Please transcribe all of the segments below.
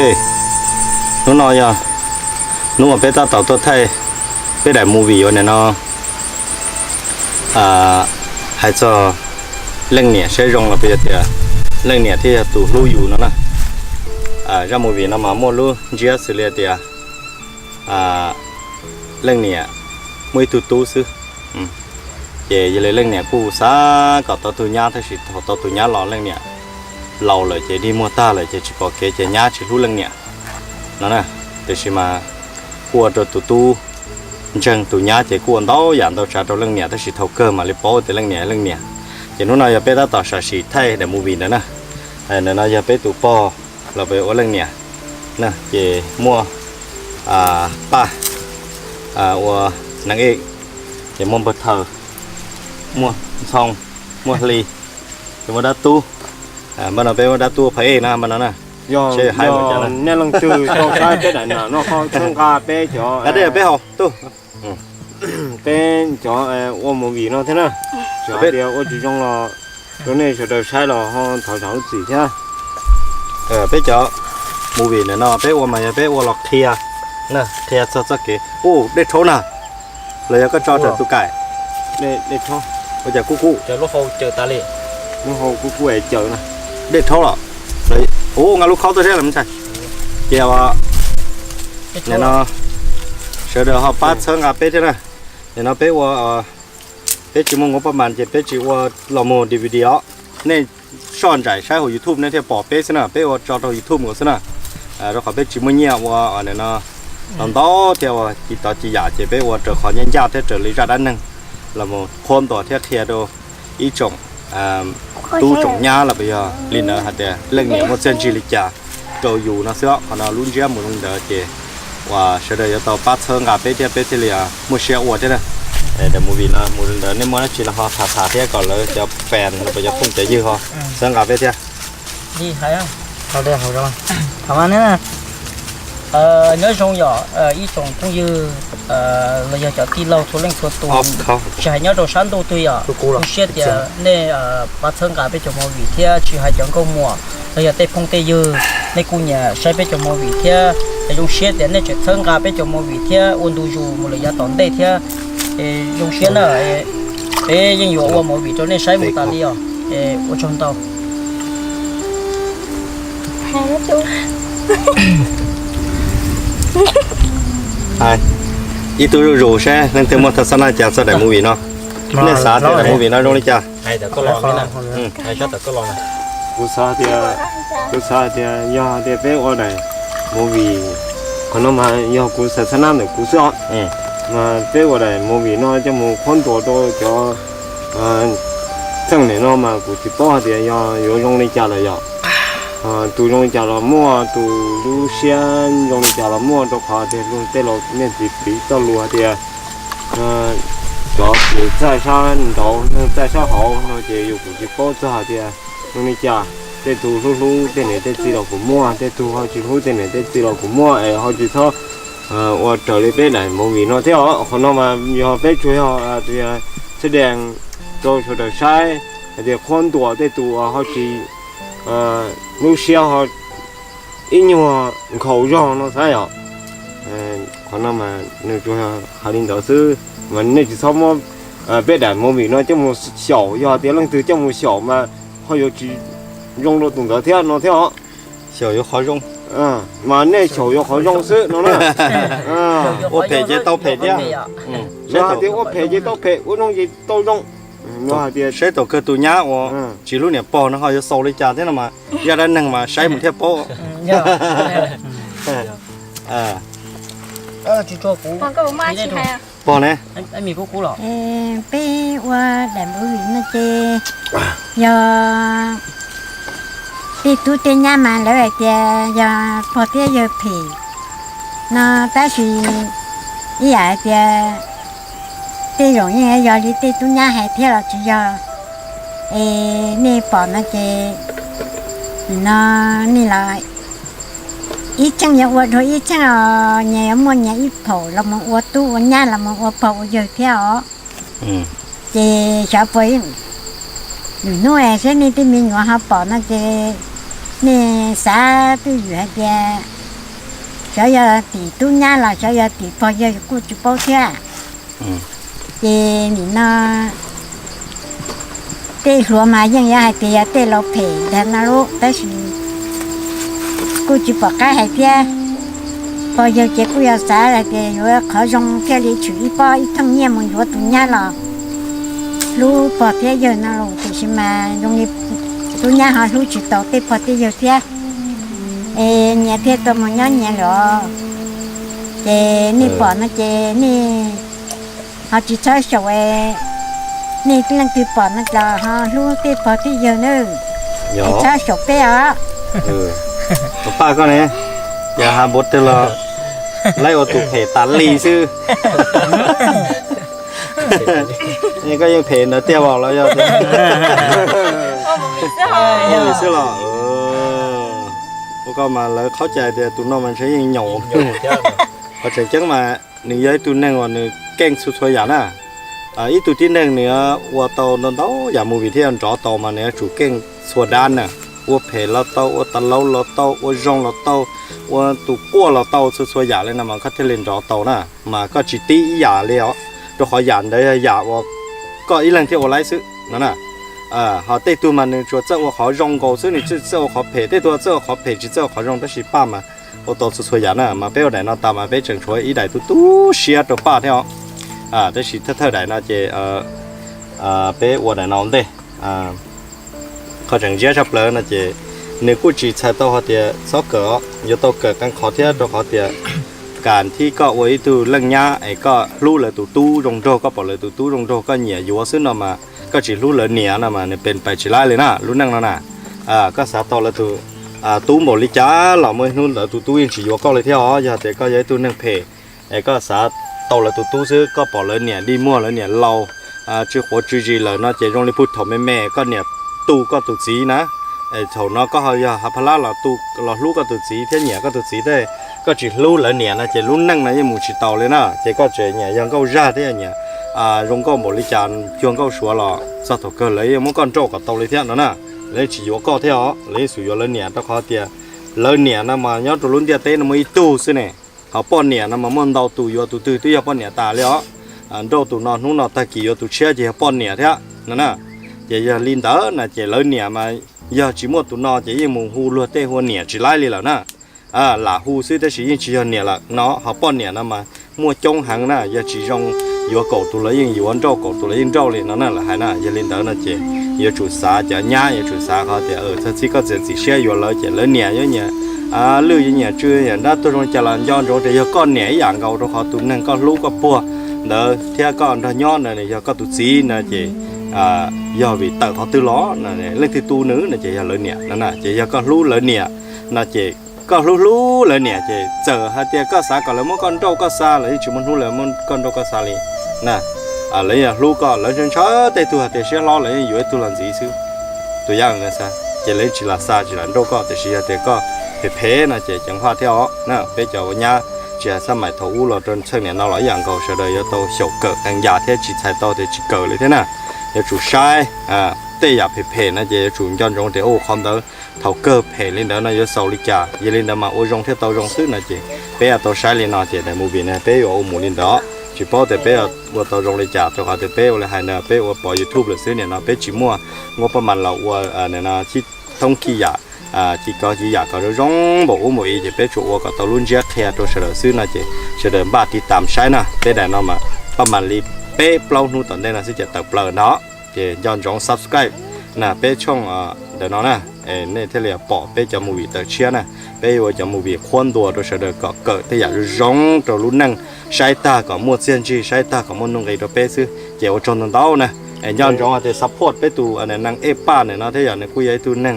Hnub no yog hnub uas peb tab tom tuaj thaij peb daim movie uas nim no hais txog leej niam siab zoo los puas yog tias leej niam thiaj yog tus hlub yus no na. Zaj movie no mas muaj lub ntsiab xws li tias leej niam muaj ib tug tub xwb, ces yog li leej niam kuj xav kom tau tus nyab, tab sis thaum tau tus nyab los leej niam laus lawm ces dig muag tag lawm ces tsis pom kev ces nyab tsis hlub leej niam no na. Tiam sis mas kuj ua rau tus tub ntseeg tus nyab ces kuj ua ntau yam ntau tsav rau leej niam, tab sis thaum kawg mam li paub tias leej niam leej niam. Ces hnub no yog peb tab tom sam sim thaij daim movie ntawd na. Ntawm no yog peb tus pog los peb ua leej niam na, ces muaj Paj ua neeg ej, ces muaj Npawg Thaws, muaj Ntxhoo, muaj Hli, ces muaj Dab Tub. Npaj no peb muaj Dab Tub ua phab ej na, npaj no na. Yog nej leej twg tau saib peb daim no ho txhawb nqa peb cov, peb haus tuj, peb cov ua movie no thiab na. Txawm tias ua tsis zoo los rau nej sawv daws saib los ho thov zam lub txim thiab. Peb cov movie ntawm no peb ua mas yog peb ua los qhia, qhia txog txoj kev. Ub, dej rhaub na, los yog koj tso rau tus kaim. Dej rhaub, ua cas kub kub, lub hau kub kub es caws na. Dej rhaub los, ub, nqa lub khaub tuaj seb los ntshai. Ces nim no sawv daws ho pab txhawb nqa peb thiab na. Nim no peb ua, peb tsis muaj nqua paj mas ces peb tsis ua los mus D V D os. Nej soj ntsais saib hauv YouTube nej thiaj pom peb xwb na, peb ua tso rau YouTube nkaus xwb na. Rau qhov peb tsis muaj nyiaj ua nim no ntau ntau thiab ua ci tov ci yam ces peb ua raws qhov ncaj ncaj thiab raws li zaj dab neeg los mus qhuab ntuas thiab qhia rau ib tsoom tub tsoom nyab los puas yog li ntawd hais tias leej niam muaj txiaj ntsig li cas rau yus no xwb. Qhov no lub ntsiab mus li ntawd ces uas sawv daws yuav tau pab txhawb nqa peb thiab peb thiaj li muaj siab ua thiab na. Daim movie no mus li ntawd nej muaj dab tsi los ho tham tham thiab kom lawv cov fans los puas cov phooj cov ywg ho txhawb nqa peb thiab. Nyob zoo yom ib tsoom phooj ywg los yog cov tij laug txhua leej txhua tus, tsis hais nyob rau sab ntuj twg yom, zoo siab tias nej pab txhawb nqa peb cov movie thiab tsis hais cov nkauj muam los yog tej phooj tej ywg, nej kuj nyiam saib peb cov movie thiab. Zoo siab tias nej tseem txhawb nqa peb cov movie thiab ua ntu zus mus lawm yav tom ntej thiab. Zoo siab na, peb yeej yuav ua movie rau nej saib mus tas li os. Ua tsaug ntau. Ib tug zuj zus seb leej twg muaj tham xab naj cas txog daim movie no. Nej xav tias daim movie no zoo li cas? Kuv xav tias, kuv xav tias yog tias peb ua daim movie, qhov no mas yog kuv xav xab nab ntawm kuv xwb os, mas peb ua daim movie no coj mus qhuab ntuas rau cov txheej niam no mas kuv tsis paub hais tias yog yuav zoo li cas lawm yom. Tus zoo li cas los muaj, tus lub siab zoo li cas los muaj, rau qhov tias luag tej laus niaj txiv piv txoj lus hais tias cov txiv txaij sab nraud neeg txaij sab hauv no ces yus kuj tsis paub txog hais tias zoo li cas. Tej tug hlub hlub tej niam tej txiv los kuj muaj, tej tug ho tsis hlub tej niam tej txiv los kuj muaj es ho tsis txhob ua raws li peb daim movie no thiab os. Qhov no mas yog peb tsuas yog tias txhaj dees rau sawv daws saib hais tias qhuab ntuas tej tus ho tsis lub siab ho ib nyuag nkhaus zog no xav yom. Qhov no mas nws tsuas hais li ntawd xwb, mas nej tsis txhob muab peb daim movie no coj mus xyaum, yog tias leej twg coj mus xyaum mas ho yuav tsis zoo rau tus ntawd thiab no thiab os. Xyaum yuav qhov zoo, mas nej xyaum yuav qhov zoo xwb no na. Ua phem ces tau phem thiab, yog hais tias ua phem ces tau phem, ua zoo ces tau zoo. Saib thaum kawg tus nyab uas tsis hlub niam pog no ho yuav xaus li cas thiab no mas zaj dab neeg mas saib mus thiaj paub. Pog ne, peb ua daim movie no ces yog tej tub tej nyab mas lawv hais tias yog pog thiab yawg phem no, tab sis ib yam hais tias tej zaum yeej yog li tej tub nyab hais thiab los tsis yog. Es nej pom no ces nim no nej los ib txheej yuav ua dua ib txheej os, nyias yuav muaj nyias ib phaum los mus ua tub ua nyab los mus ua pog ua yawg thiab os. Ces xyov puas lwm hnub es seb nej tej me nyuam ho pom no ces Nej xav twj ywm hais tias xyov yog tim tub nyab los xyov yog tim pog yawg kuj tsis paub thiab. Ces nim no tej hluas mas yeej yuav hais tias yog tej laus phem ntag no lub, tab sis kuj tsis pom qab hais thiab. Pog yawg ces kuj yog xav hais tias yuav qhov zoo thiaj li tshwm ib pob ib thooj nyiaj mus yuav tus nyab los hlub pog thiab yawg no los, tiam sis mas zoo li tub nyab ho hlub tsis tau tej pog tej yawg thiab. Es nyias thiaj tau mus nyob nyias lawm. Ces nej pom no ces nej ho tsis txhob xyaum, nej leej twg pom no los ho hlub tej pog tej yawg nawb, tsis txhob xyaum peb os. Paj koj ne, yog ha npaum twg los laib ua tus phem tas li xwb. Koj yeej phem ntawd tiag los yog xwb los. Ua koj mas lawv qhaub cai tias tus no mas ntshe yeej nyaum. Qhov tseem ceeb mas nws yog ib tug neeg uas nws keej txhua txhua yam na. Ib tug tib neeg nws ua tau ntau ntau yam movie thiaj nrov tau mas nws yuav tsum keej txhua dab na. Ua phem los tau, ua tas laus los tau, ua zoo los tau, ua tus quaj los tau, txhua txhua yam li no mas koj thiaj li nrov tau na. Mas koj tsis tib ib yam li os, rau qhov yam ntawd yog yam uas koj ib leeg thiaj ua laib xwb no na. Ho tej tug mas nws tsuas txawj ua qhov zoo nkaus xwb, nws tsis txawj ua qhov phem, tej tug txawj ua qhov phem tsis txawj ua qhov zoo, tab sis Paj mas ua tau txhua txhua yam na. Mas peb ua daim no tas mas peb tseem tshuav ib daim tu tu siab rau Paj thiab os. Tab sis thawj thawj daim no ces peb ua daim no ua ntej. Qhov tseem ntsiab tshaj plaws no ces nws kuj tsis txhais tau hais tias txhob kawm os, yuav tau kawm qee qhov thiab, rau qhov tias kam thib koj ua ib tug leej nyab es koj hlub lawv tus tub zoo nraug, koj pom lawv tus tub zoo nraug koj nyiam yuav xwb no mas koj tsis hlub lawv niam no mas nws pes pais tsis laib li na lub neej no na. Koj xav tau lawv tus tub npaum li cas los muaj ib hnub lawv tus tub yeej tsis yuav koj li thiab os. Yog tias koj yog ib tug neeg phem es koj xav tau lawv tus tub xwb, koj pom lawv niam dig muag, lawv niam laus, tsw quav tsw zis lawm no ces zoo li puag thaum me me koj niam tu koj tus txiv na. Es thaum no koj ho yog hav pha lab los tu, los hlub koj tus txiv thiab nyiam koj tus txiv thiab, koj tsis hlub lawv niam no ces lub neej no yeej mus tsis taus li na. Ces koj tseem nyiam yog nkauj zaj thiab nyiam zoo nkauj npaum li cas, cuag nkauj suav los txog thaum kawg lawv yeej muab koj nrauj kom tau li thiab no na. Lawv yeej tsis yuav koj thiab os, lawv yeej xum yuav lawv niam, rau qhov tias lawv niam no mas nyob rau lub ntiaj teb no muaj ib tug xwb ne. Ho poj niam no mas muaj ntau tus, yuav tus twg twb yog poj niam tas li os. Nrauj tus no hnub no tag kis yuav tus tshiab ces yog poj niam thiab no na. Ces yog li ntawd na ces lawv niam mas yog tsis muaj tus no ces yeej mus hu luag tej hu ua niam tsis laib li lawm na. Lam hu xwb tab sis yeej tsis yog niam lawm no. Ho poj niam no mas muaj coob heev na, yog tsis zoo yuav kaum tus los yeej yuav, nrauj kaum tus los yeej nrauj li no na lawv hais na. Yog li ntawd no ces yuav tsum xav, cov nyab yuav tsum xav qhov tias txog txij koj txiav txim siab yuav lawv ces lawv niam yuav nyiam lwj, yuav nyiam tsw, nyiam dab tuag zoo li cas los nco ntsoov tias yog koj niam ib yam nkaus, rau qhov tus neeg koj hlub koj puag ntawd thiab koj nrog nyob ntawd yog koj tus txiv no ces yog vim tawm qhov twg los, leej twg tu nws no ces yog lawv niam no na. Ces yog koj hlub lawv niam no ces koj hlub hlub lawv niam ces txawm hais tias koj xav kom lawv muab koj nrauj koj xa los yeej tsis muaj hnub lawv muab koj nrauj koj xa li na. Lawv yeej hlub koj, lawv ntshaw ntshaw tej tug hais tias siab hlob lawv yeej yuav ib tug los ntxiv xwb. Tus yam no xav ces lawv yeej tsis lam xa tsis lam nrauj koj, tiam sis yog tias koj phem phem no ces ceev faj thiab os na. Peb cov ua nyab tsis hais xab maim thaum ub los rau txheej niam no los ib yam nkaus, sawv daws yuav tau xyaum kawm qee yam thiab, tsis txhais tau tias tsis kawm li thiab na. Yuav tsum saib tej yam phem phem no ces yuav tsum nco ntsoov tias ua qhov ntawd thaum kawg phem li ntawd no yuav xaus li cas, yog li ntawd mas ua zoo thiaj tau zoo xwb no ces peb yuav tau saib li no ces daim movie no peb yuav ua mus li ntawd. Tsis paub tias peb ua tau zoo li cas, rau qhov tias peb ua li hais ntawd peb ua pov YouTube lawm xwb, nim no peb tsis muaj nqua paj mas los ua thoob khij yam, ci kov ci yam kom zoo zoo npaum ub npaum i ces peb tsuas ua kom tau lub ntsiab qhia rau sawv daws xwb no ces sawv daws npaj tiv tam saib na. Peb daim no mas paj mas li peb plaub hnub tom ntej no xwb ces tawm plaws no. Ces nco ntsoov subscribe na peb tshooj ntawm no na, nej thiaj li pom peb cov movie tawm tshiab na. Peb yuav ua cov movie qhuab ntuas rau sawv daws kom kawm tej yam zoo zoo rau lub neej, saib tag kom muaj txiaj ntsig, saib tag kom muaj nuj nqis rau peb xwb. Ces ua tsaug ntau ntau na. Es nco ntsoov hais tias support peb tus neeg Ej Paj ntawm no thiab, yog nws kuj yog ib tug neeg,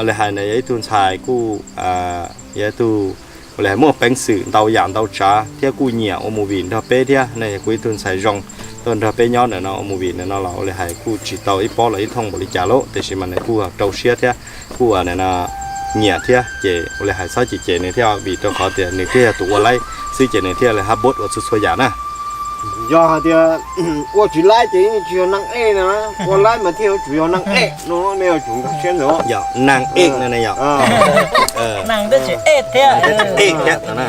li hais ntawd yog ib tug ntxhais kuj yog ib tug ua li hais muaj peev xwm ntau yam ntau tsav thiab kuj nyiam ua movie nrog peb thiab ne. Kuj ib tug ntxhais zoo tuaj nrog peb nyob ntawm no ua movie ntawm no los ua li hais kuj tsis tau ib pob los ib thooj npaum li cas lauj, tiam sis mas nws kuj rau siab thiab kuj nyiam thiab. Ces ua li hais txhob cem cem nws thiab, vim rau qhov tias nws thiaj yog tus ua laib xwb ces nws thiaj li hab npub ua txhua txhua yam na. Yog hais tias ua tsis laib ces yeej tsis yog neeg ej no, ua laib mas thiaj yuav tsum yog neeg ej no, nej yuav tsum nkag siab ntawd. Yog neeg ej no ne yog. Ej thiab no na.